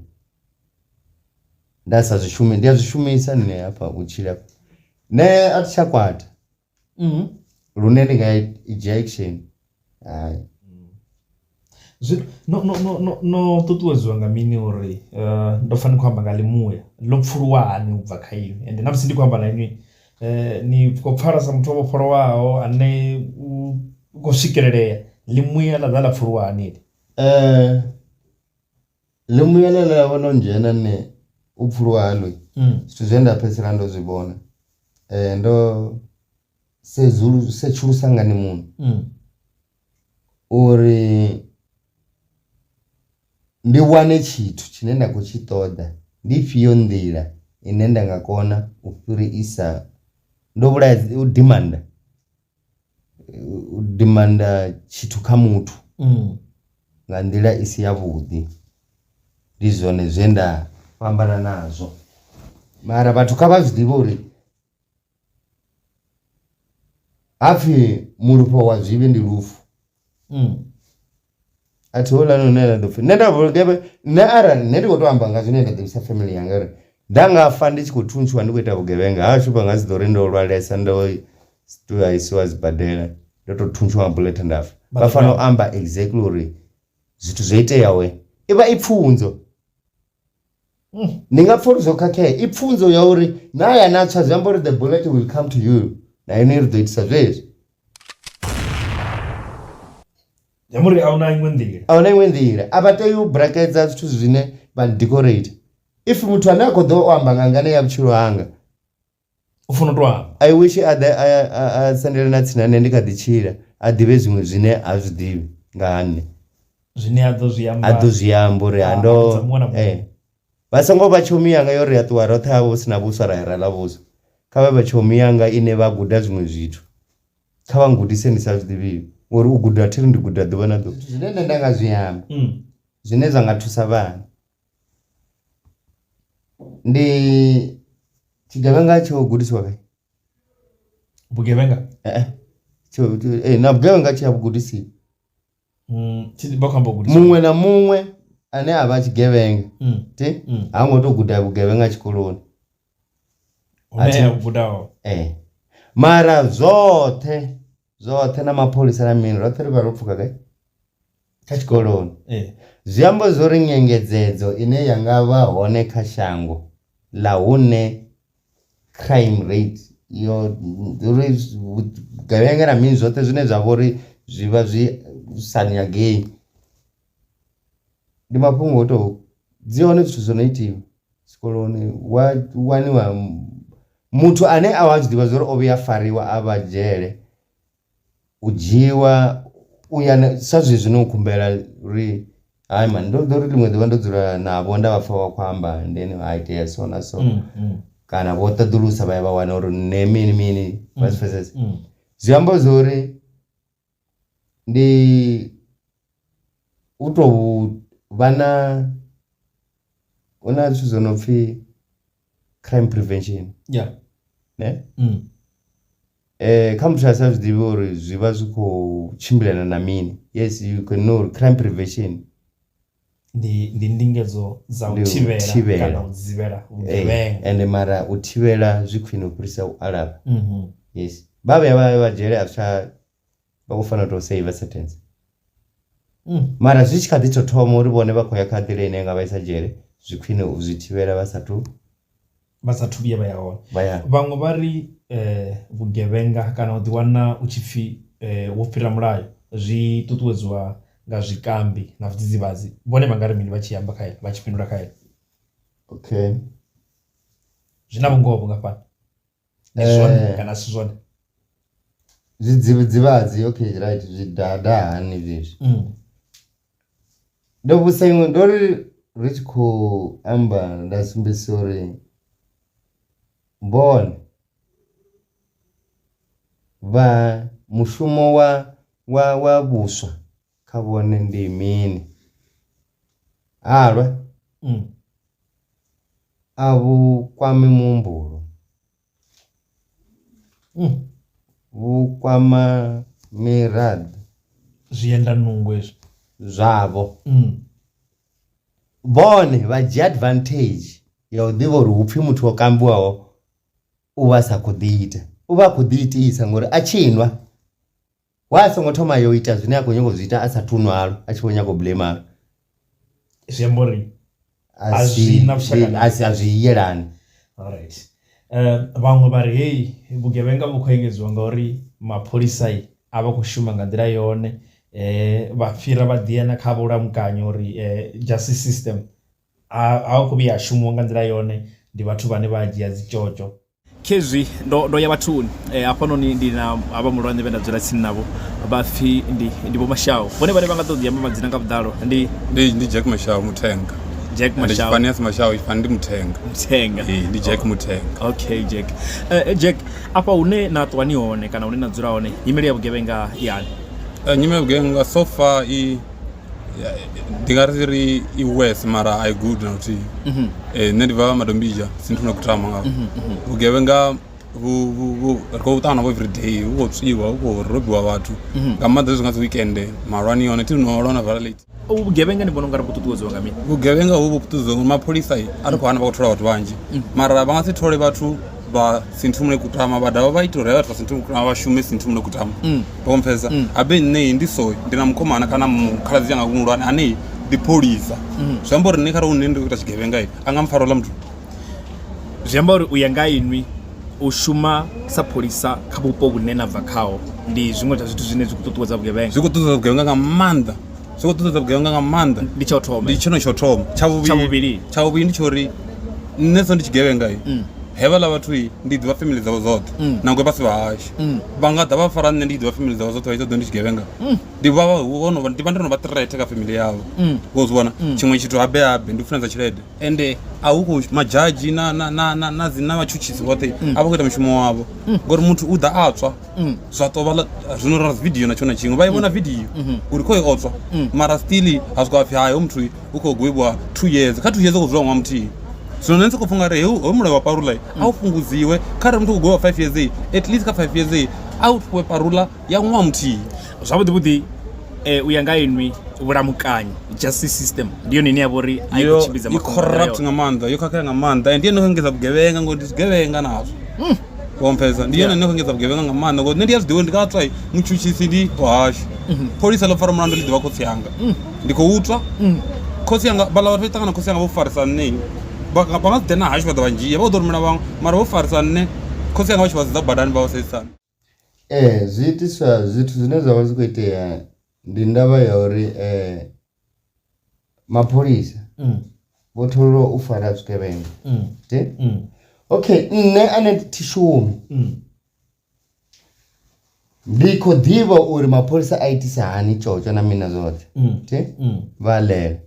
nda sa zwi shumi ndi a zwi shumisa nṋe hafha u tshila nṋe a thi tsha kwata lune ndi nga i dzhia action hai. Zwino no no no no no ṱuṱuwedziwa nga mini uri ndo pfha ni khou amba nga ḽimuya ḽo pfuluwa hani ubva kha inwi ende na musi ndi khou amba na inwi ni khou pfala sa muthu o vhofholowaho ane u khou swikelelea ḽimuya ḽa ḓa ḽa pfuluwa hani iḽi? Ḽimuya ḽe ḽa vha ḽo ndzhena nṋe u pfuluwa haḽo zwithu zwe nda fhedzisela ndo zwi vhona ndo. sedzulu setshulusa nga nṋe muṋe uri ndi wane tshithu tshine nda khou tshi ṱoḓa ndi ifhio nḓila ine nda nga kona u fhirisa ndo vhulaya u dimanda u dimanda tshithu kha muthu nga nḓila i si ya vhuḓi ndi zwone zwe nda fhambana nazwo mara vhathu kha vha zwi ḓivhe uri Hapfi mulufho wa zwivhi ndi lufu a thi houḽani hune nda ḓo pfhi nṋe nda vhugevhe nṋe arali nṋe ndi kho to amba nga zwine nda ḓivhisa family yanga uri nda nga fa ndi tshi khou thuntshiwa ndi khou ita vhugevhenga ha hashu vha nga si ḓo ri ndo lwalesa ndo tea isiwa sibadela ndo to thuntshiwa nga bullet nda fa vha fanela u amba exactly uri zwithu zwo iteaho i vha i pfunzo. Ni nga pfa uri zwo khakhea i pfunzo ya uri na ya na tswa zwi amba uri the bullet will come to you na inwi ri ḓo itisa zwezwi. Zwi amba uri ahuna iṅwe nḓila. Ahuna iṅwe nḓila a vha tei u brakedza zwithu zwine vha decorate if muthu ane a khou ḓo u amba nga ngane ya vhutshilo hanga U funa u tou amba. I wish a ḓe a sendele na tsini na nṋe ndi kha ḓi tshila a ḓivhe zwiṅwe zwine ha zwi ḓivhi nga ha nṋe. Zwine a ḓo zwi amba. A ḓo zwi amba uri ha ndo eh vha songo vha tshomi yanga yo ri a ṱuwa roṱhe havho hu si na vhuswa ra ya ra ḽa vhuswa kha vha vhe tshomi yanga ine vha guda zwiṅwe zwithu kha vha ngudise ndi sa zwi ḓivhiho ngori u guda thi ri ndi guda ḓuvha na ḓuvha. Zwine nṋe nda nga zwi amba zwine zwa nga thusa vhana Ndi tshigevhenga tsho gudisiwa gai? Vhugevhenga? Tsho na vhugevhenga tshi a vhu gudisiwa. Vha khou amba u gudisiwa. Muṅwe na muṅwe ane a vha tshigevhenga thi ha ngo to guda vhugevhenga tshikoloni. Hune a vhu guda hone. Ee mara zwoṱhe zwoṱhe na mapholisa na mini roṱhe ri vha ro pfuka gai kha tshikoloni ee zwi amba zwori nyengedzedzo ine ya nga vha hone kha shango ḽa hune crime rate yo uri vhugevhenga na mini zwoṱhe zwine zwa vha uri zwi vha zwi sa nyagei ndi mafhungo o to dzi hone zwithu zwo no itiwa tshikoloni wa waniwa Muthu ane a vha a zwi ḓivha zwa uri o vhuya a fariwa a vha dzhele u dzhiiwa u ya sa zwezwi no nkhumbela uri hayi mani ndo ḓo ri ḽiṅwe ḓuvha ndo dzula navho nda vha pfha vha khou amba and then ha itea so na so kana vho ṱoḓulusa vha ya vha wana uri nṋe mini mini vha zwi pfesesa. Zwi amba zwori ndi u tou vha na hu na zwithu zwo no pfhi crime prevention yeah ne kha muthu a sa zwiḓivhi uri zwi vha zwi khou tshimbilelana na mini yes you can know uri crime prevention ndi ndi ndingedzo dza u Ndi u thivhela thivhela. kana u dzivhela vhugevhenga ende mara u thivhela zwi khwine u fhirisa u alafha Mhm. yes vha vhuya vha vha dzhele a zwi tsha vha khou fanela u tou save sentence mara zwi tshi kha ḓi tou thoma uri vhone vha khou ya kha nḓila ine ya nga vha isa dzhele zwi khwine u zwi thivhela vha sathu vha sathu vhuya vha ya hone vha ya vhaṅwe vha ri vhugevhenga kana u ḓiwana u tshi pfhi wo fhira mulayo zwi ṱuṱuwedziwa nga zwikambi na zwidzidzivhadzi vhone vha nga ri mini vha tshi amba kha vha tshi fhindula kha heḽo okay zwi na vhungoho vhungafhani ndi zwone kana a si zwone Zwidzidzivhadzi okay right zwi dada hani zwezwi ndo vhusa iṅwe ndo ri ri tshi khou amba nda sumbedzisa uri vhone vha mushumo wa wa wa vhuswa kha vhone ndi mini halwa a vhu kwami muhumbulo. Vhu kwama miraḓo Zwienda nungo hezwi. Zwavho. Vhone vha dzhia advantage ya u ḓivha uri hupfi muthu o kambiwaho u vha a sa khou ḓi ita u vha a khou ḓi itisa ngori a tshi nwa Wa a songo thoma yo ita zwine a khou nyanga u zwi ita a sathu nwa halwa a tshi vho nyaga u blame halwa. Zwi amba uri A a si zwi na vhushaka na a si a zwi yelani. Alright. Vhaṅwe vha ri hei vhugevhenga vhu khou engedziwa ngauri mapholisa a vha khou shuma nga nḓila yone vha fhira vha ḓi ya na kha vhulamukanyi uri justice system a hu khou vhuya ha shumiwa nga nḓila yone ndi vhathu vhane vha dzhia dzi tshotsho. Khezwi ndo ndo ya vhathuni eh, hafhanoni ndi na havha muhulwane vhe nda dzula tsini navho vha pfhi ndi ndi Vho Mashau vhone vhane vha nga ṱoḓi amba madzina nga vhuḓalo ndi Ndi ndi Jack Mashau Muthenga. Jack Ende Mashau tshifani a si Mashau tshifani ndi Muthenga. Muthenga. Ee, ndi Jack Muthenga. Okay Jack. Eh, Jack afha hune na ṱuwa ni hone kana hune na dzula hone nyimele ya vhugevhenga i hani? Nyimele ya vhugevhenga so far i ndi nga ri ri i worse mara a i good na luthihi. Nṋe ndi bva Madombidzha Sinthumule Kutama nga vhugevhenga vhu vhu vhu ri khou ṱangana navho everyday hu khou tswiwa hu khou robiwa vhathu nga maanḓa zwezwi nga dzi weekend malwani hone thi no lwa na vala late. Uvhu vhugevhenga ni vhona ungari vhu ṱuṱuwedziwa nga mini? Vhugevhenga hovhu vhu ṱuṱuwedziwa ngori mapholisa a ri khou hana vha khou thola vhathu vhanzhi mara vha nga si thole vhathu vha Sinthumule Kutama vha dovha vha ita uri havha vhathu vha Sinthumule Kutama vha shume Sinthumule Kutama vha khou mpfesesa habe nṋe ndi so ndi na mukomana kana mukhaladzi anga muhulwane ane ndi pholisa zwi amba uri nṋe kharali hu nṋe ndi khou ita tshigevhenga a nga mpfara houḽa muthu. Zwi amba uri u ya nga inwi u shuma sa pholisa kha vhupo vhune na bva khaho ndi zwiṅwe zwa zwithu zwine zwi khou ṱuṱuwedza vhugevhenga. Zwi khou ṱuṱuwedza vhugevhenga nga maanḓa, zwi khou ṱuṱuwedza vhugevhenga nga maanḓa. Ndi tsha u thoma. Ndi tshone tsha u thoma. Tsha vhuvhili. Tsha vhuvhili ndi tsha uri nṋe so ndi tshigevhenga hevhaḽa vhathu ndi ḓivha family dzavho dzoṱhe nangwe vha si vha hashu. Vha nga ḓa vha fara nṋe ndi tshi ḓivha family dzavho dzoṱhe vha tshi ṱoḓa ndi tshigevhenga. Ndi vha vho no ndi vha ndo no vha threat kha family yavho. Vho zwi vhona? Tshiṅwe tshithu habe habe ndi u funesa tshelede. Ende a hu khou madzhadzhi na na na na na dzi na vhatshutshisi vhoṱhe a vha khou ita mushumo wavho ngori muthu u ḓa a tswa zwa tou vha zwino ra video na tshiṅwe na tshiṅwe vha i vhona video uri khoyo o tswa mara still ha swika hapfi hai hoyu muthu u khou gwevhiwa 2 years kha 2 years u khou dzula ṅwaha muthihi. Zwino nṋe ndi soko pfha ungari hoyu mulayo wa parula a u fhungudziwe kharali muthu u khou gwevhiwa 5 years at least kha 5 years a u fhiwe parula ya ṅwaha muthihi. Zwavhuḓi vhuḓi u ya nga inwi vhulamukanyi justice system ndi yone ine ya vha uri a i khou tshimbidza i corrupt nga maanḓa yo khakhea nga maanḓa and ndi yone engedza vhugevhenga ngori ndi zwigevhenga nazwo hmm. wa mpfhesa ndi yone ine khou engedza vhugevhenga nga maanḓa ngori nṋe ndi a zwi ḓivha ndi nga tswa mutshutshisi ndi wahashu mhm. pholisa ḽo fara mulandu ḽi ḓivha khotsi anga hmm. ndi khou tswa hmm. khotsi anga vhaḽa vhathu vha tshi ṱangana khotsi anga vho farisa nṋe vha nga si ḓe na hashu vha ḓo vha ndzhia vha ḓo rumela vhaṅwe mara vho farisa nṋe khotsi anga vha tshi vha sedza badani vha vha sedzisana Ee zwi itiswa zwithu zwine zwavha zwi kho itea ndi ndavha ya uri mapholisa vho tholelwa u fara zwigevhenga okay nṋe ane thi shumi ndi kho ḓivha uri mapholisa a itisa hani tshotsho na mini na zwoṱhe vha lela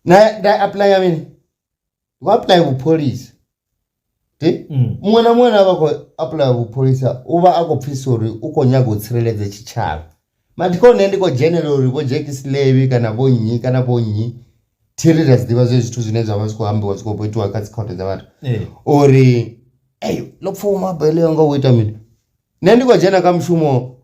na nda apuḽaya mini ndi khou apuḽaya vhupholisa. Muṅwe na muṅwe ane avha a khou apuḽaya vhupholisa u vha a khou pfhesesa uri u khou nyaga u tsireledza tshitshavha, mara ndi khou nṋe ndi khou dzhenelela uri vho Jackie Selebi kana vho nnyi kana vho nnyi thi ri ra zwiḓivha zwezwi zwithu zwine zwavha zwi kho ambiwa zwi kho itiwa kha dzikhothe dza vhathu uri ḽo pfuma bail yanga hu ita mini. Nṋe ndi khou dzhena kha mushumo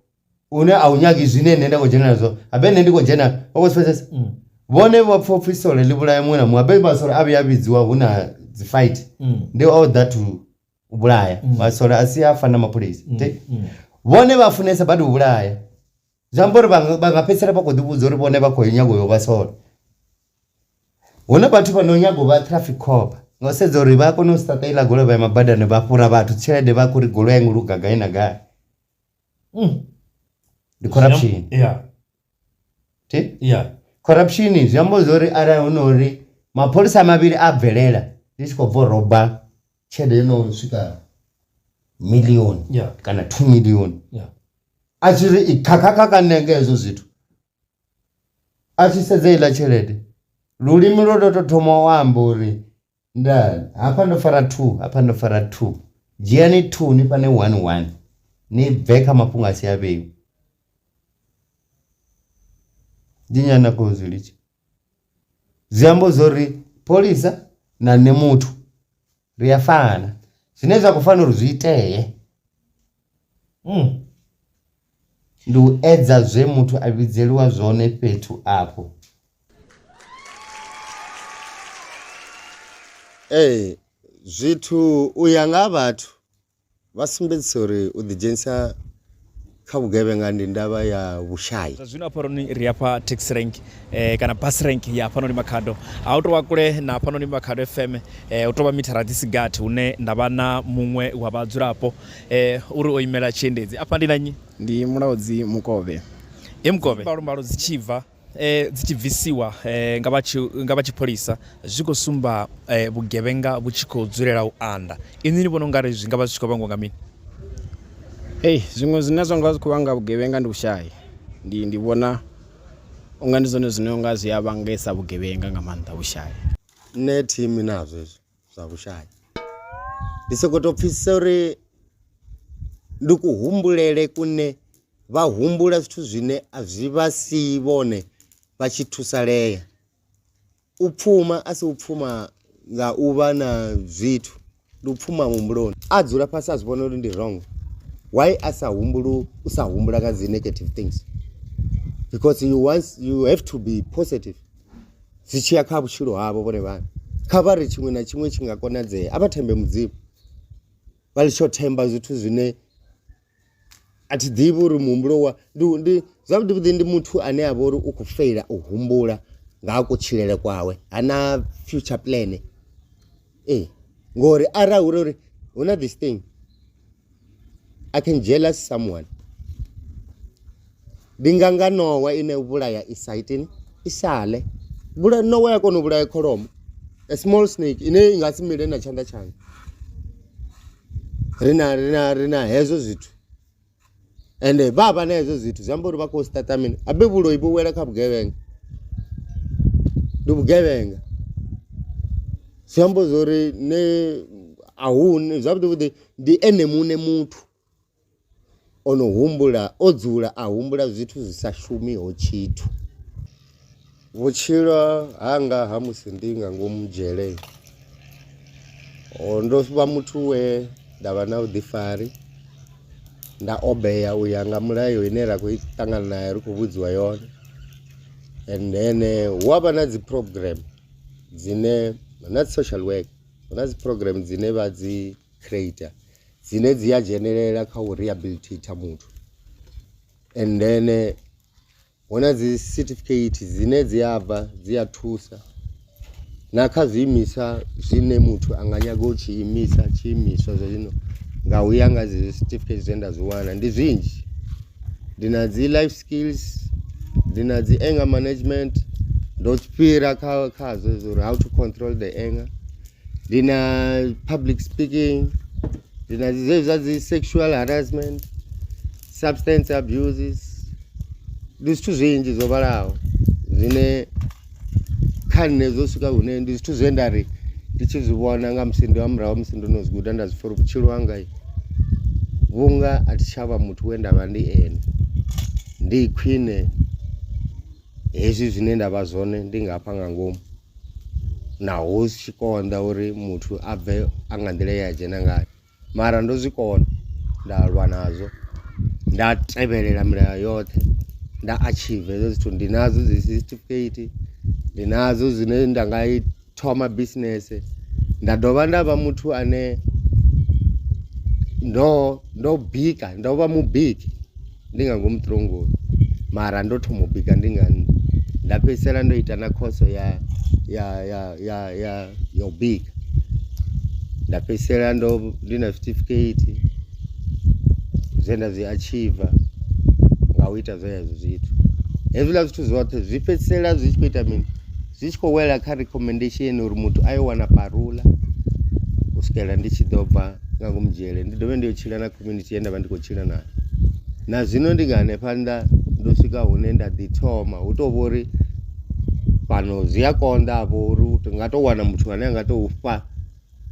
une a u nyagi zwine nṋe nda khou dzhenela zwo habe nṋe ndi khou dzhena vha khou zwi pfesesa mm. vhone vha pfha upfhi sole ḽi vhulaya muṅwe na muṅwe habe masole a vhuya a vhidziwa hu na dzi fight mm. ndi all that u vhulaya mm. masole a si a fana na mapholisa vhone vha funesa badi u vhulaya zwi amba uri vha nga fhedzisela vha khou ḓivhudza uri vhone vha khou nyaga u yo vha sole Hu na vhathu vha no nyaga u vha traffic cop nga u sedza uri vha a kona u sṱaṱa iḽa goloi vha ya mabadani vha fhura vhathu tshelede vha khou ri goloi a i ngo luga gai na gai. Ndi corruption. Yeah. Thi? Yeah. Corruption zwi amba zwori arali hu no uri mapholisa mavhili a bvelela ndi tshi khou bva u roba tshelede yo no swika million Yeah. kana 2 million Yeah. a tshi ri i khakhakha nṋe nga hezwo zwithu a tshi sedza heiḽa tshelede lulimi lwo to thoma u amba uri nda hafha ndo fara 2 hafha ndo fara 2 dzhiani 2 ni fhane 1 1 ni bve kha mafhungo a si a vheiwe ndi nnyi ane a khou zwi litsha zwi amba zwori pholisa na nṋe muthu ri a fana zwine zwa khou fanela uri zwi itee ndi u edza zwe muthu a vhidzeliwa zwone fhethu afho. Ee zwithu u ya nga ha vhathu vha sumbedzisa uri u ḓi dzhenisa kha vhugevhenga ndi ndavha ya vhushai. Zwa zwino hafhanoni ri hafha taxi rank eh, kana bus rank ya hafhanoni Makhado. A hu tou vha kule na hafhanoni Makhado FM, eh, hu tou vha mithara dzi si gathi hune nda vha na muṅwe wa vhadzulapo eh, uri o imela tshiendedzi. Afha ndi na nnyi? Ndi Mulaudzi Mukovhe. He Mukovhe, mbalo mbalo dzi tshi bva. dzi tshi bvisiwa nga vha nga vha tshipholisa zwi khou sumba vhugevhenga vhu tshi khou dzulela u anda. Inwi ni vhona u nga ri zwi nga vha zwi tshi khou vhangiwa nga mini? Hei zwiṅwe zwine zwa nga zwi khou vhanga vhugevhenga ndi vhushai, ndi ndi vhona u nga ndi zwone zwine unga zwi a vhangesa vhugevhenga nga maanḓa vhushai. Nṋe thiimi nazwo hezwo zwa vhushai, ndi sokou tou pfhesesa uri ndi kuhumbulele kune vha humbula zwithu zwine a zwi vha sii vhone vha tshi thusalea. U pfuma a si u pfuma nga u vha na zwithu ndi u pfuma muhumbuloni. A dzula fhasi a zwi vhona uri ndi wrong why a sa humbuli u sa humbula nga dzi negative things because you once you have to be positive zwi tshiya kha vhutshilo havho vhone vhaṋe. Kha vha ri tshiṅwe na tshiṅwe tshi nga konadzea a vha thembe mudzimu vha litsho themba zwithu zwine a thi ḓivhi uri muhumbulo wa ndi ndi zwavhuḓi vhuḓi ndi muthu ane a vha uri u khou feila u humbula nga ha kutshilele kwawe hana future plan ee ngori arali hu uri hu na this thing I can jealous someone ndi nga nga ṋowa ine u vhulaya i sa itini i sale vhula ṋowa ya kona u vhulaya kholomo a small snake ine i nga si mile na tshanḓa tshanga. Ri na ri na ri na hezwo zwithu ende vha vha na hezwo zwithu zwi amba uri vha khou start mini habe vhuloi vhu wela kha vhugevhenga ndi vhugevhenga zwi amba zwori nṋe a hu zwavhuḓi vhuḓi ndi ene muṋe muthu. O no humbula o dzula a humbula zwithu zwi sa shumiho tshithu. Vhutshilo hanga ha musi ndi nga ngomu dzhele ndo vha muthu we nda vha na vhuḓifari nda obeya u ya nga mulayo ine ra khou i ṱangana nayo ri khou vhudziwa yone and then hu avha na dzi program dzine na dzi social work hu na dzi program dzine vha dzi creator dzine dzi a dzhenelela kha u rehabilitator muthu and then hu na dzi certificate dzine dzi a bva dzi a thusa na kha zwiimiswa zwine muthu anga nyaga u tshi imisa tshiimiswa zwa zwino nga u ya nga dzi certificate zwe nda zwi wana ndi zwinzhi ndi na dzi life skills ndi na dzi anger management ndo fhira kha khazwo uri how to control the anger ndi na public speaking ndi na zwezwi zwa dzi sexual harassment substance abuses ndi zwithu zwinzhi zwo vhalaho zwine kha nṋe zwo swika hune ndi zwithu zwe nda ri ndi tshi zwi vhona nga musi ndo murahu musi ndo no zwi guda nda zwi pfha uri vhutshilo hanga vhunga a thi tshavha muthu we nda vha ndi ene ndi khwine hezwi zwine nda vha zwone ndi nga hafha nga ngomu. Naho zwi tshi konḓa uri muthu a bve a nga nḓila ye a dzhena ngayo mara ndo zwi kona nda lwa nazwo nda tevhelela milayo yoṱhe nda atshiva hezwo zwithu ndi nadzo dzi certificate ndi nadzo zwine nda nga i thoma bisinese nda dovha nda vha muthu ane ndo ndo bika ndo vha mubiki. Ndi nga ngomu ṱirongoni mara ndo thoma u bika ndi nga nnḓa nda fhedzisela ndo ita na khoso ya ya ya ya ya ya u bika nda fhedzisela ndo ndi na certificate zwe nda zwi achiever nga u ita zwezwo zwithu. Hezwiḽa zwithu zwoṱhe zwi fhedzisela zwi tshi khou ita mini zwi tshi khou wela kha recommendation uri muthu a yo wana parula u swikela ndi tshi ḓo bva nga ngomu dzhele ndi dovhe ndi yo tshila na community ye nda vha ndi khou tshila nayo. Na zwino ndi nga hanefha nnḓa ndo swika hune nda ḓi thoma hu tou vhori fhano zwi a konḓa vho uri u nga tou wana muthu ane a nga tou fha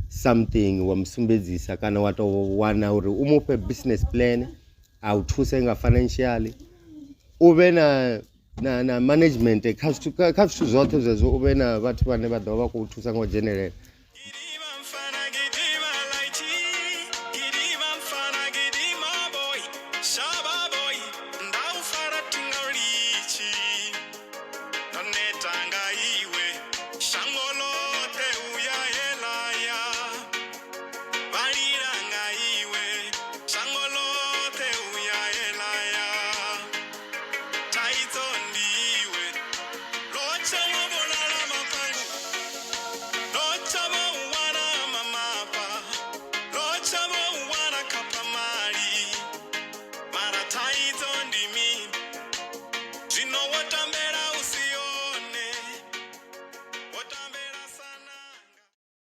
something wa musumbedzisa kana wa tou wana uri u mufhe business plan a u thuse nga financially u vhe na na na management kha zwithu kha zwithu zwoṱhe zwezwo u vhe na vhathu vhane vha ḓovha vha khou thusa nga u dzhenelela.